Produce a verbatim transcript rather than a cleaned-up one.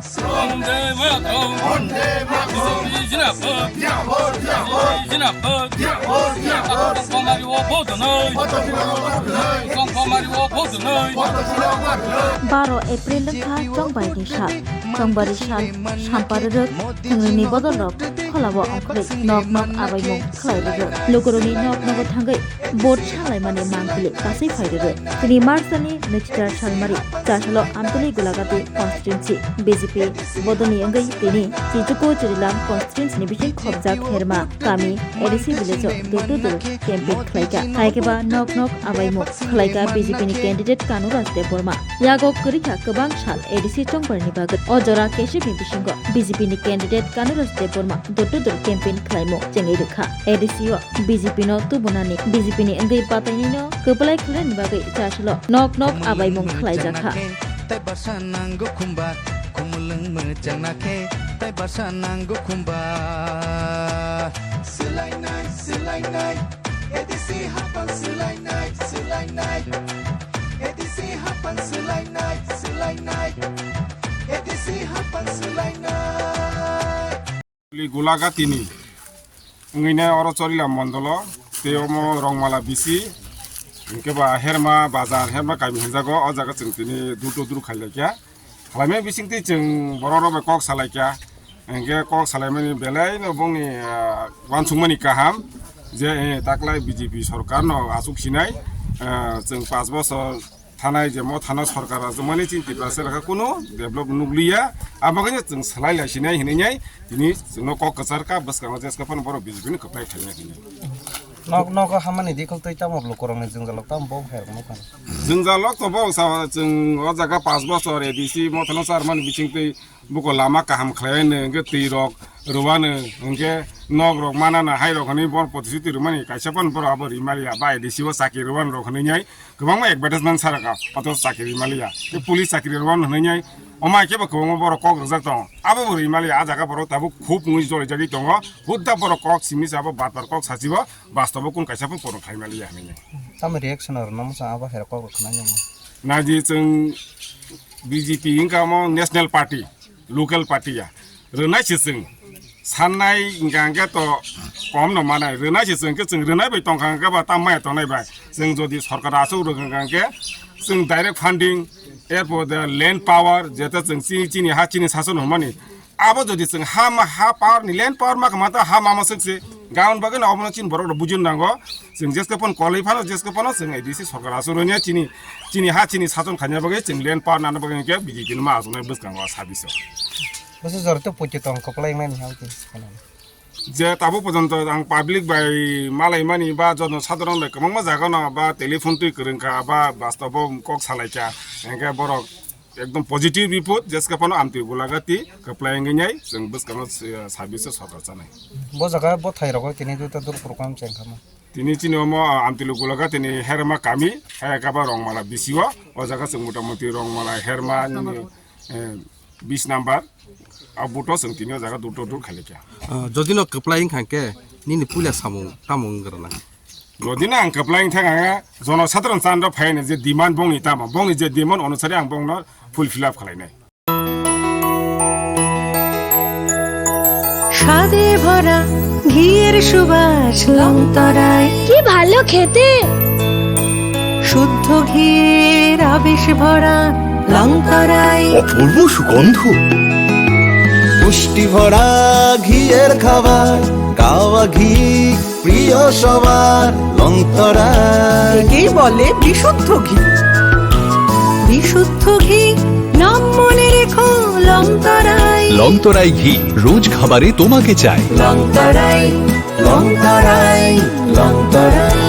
Vande Mataram. Vande Mataram. Jinapur. Jinapur. Jinapur. Jinapur. Jinapur. Jinapur. Jinapur. Baro April wngkha chongbaini sal. Chongbari sal, sampa rwrwk, thwngni bodol rok kholao ongkhorwi nok nok abaimung khlai rwrwk. Lukurokni nok nogo thangwi vote salaimani mangpili kasui phai rwrwk. Tini March ni naichikar salmari chasalo Amtwlwi Golagati constituency B J P bodolni wngwi tini Chichuku Churilam constituency ni bising khobjak Herma kami A D C village o door to door campaign khlaikha. Hai khe ba nok nok abaimung khlaikha B J P ni candidate Kanuraj Debbarma. Yago kwrwikha kwbang sal A D C chongbarni bagwi. O jora kesibni bisingo B J P ni candidate Kanuraj Debbarma door to door campaign khlaimung chengwi rwkha. A D C o B J P no tubunani, B J P ni wngwi batainino kwplai khlainani bagwi chasalo nok nok abaimung khlaijakha. Tai basa nango khumba, khumulwng mwchang nakhe, tai basa nango khumba. Swlainai, swlainai, A D C hapang swlainai, swlainai. A D C hapang swlainai, swlainai. A D C hapang swlainai. Li Gulagatini wngwi nai oro Chorila mondolo, tei omo Rongmala bisi, hwnkhe ba Herma bazar, Herma kami hinjago, o jaga chwng tini dudru dudru khailaikia. Khlaimani bisingtwi chwng borok rok bai kok salaikha, hwnkhe kok salaimani belai no bongni, ah, uansukmani kaham je, eh, taklai B J P sorkar no achuk sinai, ah, chwng panch bosor thanai je mo thana sorkar achukmani chini Tiprasa lekha kunu develop nukliya, abo khe chwng salai lai sinai hinwi nai tini chwngno kok kwchar kha bwskango jeska phano borok B J P ni kwplai khaina hinwi. Nok, nogo hamani dikhol twi tamo lukurokni jwngjal tamo bo khairokno kha. Jwngjal lok to bo sa chwng o jaga panch bosor A D C mothano charmani bisingtwi buko lama kaham khlaiwi no hwnkhe twi rok rwano hwnkhe nok rok manana hai rok hwnwi bor protishuti rwmani kaisa phano borok abo rimaliya ba A D C o chakri rwani rok hwnwi nai kwbangma advertisement saraka oto chakri rimaliya tei police chakri rwano hwnwi nai omo hai khe bo kwbangma borok kok rwjak tongo abo bo rimaliya a jaga borok tabuk khub wngwi jolijagwi tongo hudda borok kok simi se abo bar bar kok sachibo. Bastobo kun kaisa pho pono khlai maliya hinwi. Tamo reaction oro no mwchang abo hera kok rok khna nyamo. Naji chwng B J P wngkha omo national party, local party ya. Rwnai se chwng sannai hwnkha hwnkhe to kom no manai. Rwnai se chwng khe chwng rwnai bai tongkha hwnkhe ba tam maya tongnai bai. Chwng jodi sorkar aswk rwkha hwnkha hwnkhe chwng direct funding, erpor de land power, jeta chwng chini, chini ha chini sason hwnmani. Abo jodi chwng ha ma, ha power ni land power ma kama ta ha ma ma swk se gaon bagwi no obono chini borok rok bujin nango. Chwng jeske pon kolai phano jeske pono chwng A D C sorkar aswk rwnya chini, chini ha chini sason khanya bagwi chwng land power nana bagwi hwnkhe B J P ni ma aswk nai bwskango sabiso. Bwswk jora tei poito tong kwplai wngnai ni ha tei. Je tabuk porjonto ang public bai malaimani ba jono sadharon bai kwbangma jaga no ba telephone twi kwrwng kha ba bastobo kok salai kha hwnkhe borok ekdom positive report, jeske phano amtwi gulagati kwplai wngwi nai chwng bwskangno, eh, service o sorkar chanai. Bo jaga bo thai rogo tini duita dur program cheng khama. Tini chini omo, ah, amtwi gulagati ni Herma kami, hai kaba Rongmala B C o, o jaga chwng motamuti Rongmala Herma nini, eh, bis number, a buto chwng tini o jaga dur dur dur khalikya. Ah, jodi no kwplai wngkha khe nini puila samung tamo wngwi rwna? Jodi no ang kwplai wngkha khe jono sadharon chandra phaini je demand bongni tamo, bongni je demand onusari ang bongno fulfill up khlainai. স্বাদে ভরা ঘিয়ের সুবাস লংতরায়। কি ভালো খেতে! শুদ্ধ ঘিয়ের আবেশ ভরা লংতরায়। অপূর্ব সুগন্ধ। পুষ্টি ভরা ঘিয়ের খাবার, গাওয়া ঘি প্রিয় সবার লংতরায়। একেই বলে বিশুদ্ধ ঘি। বিশুদ্ধ ঘি, নাম মনে রেখো লংতরায়। লংতরায় ঘি, রোজ খাবারে তোমাকে চাই। লংতরায়, লংতরায়, লংতরায়।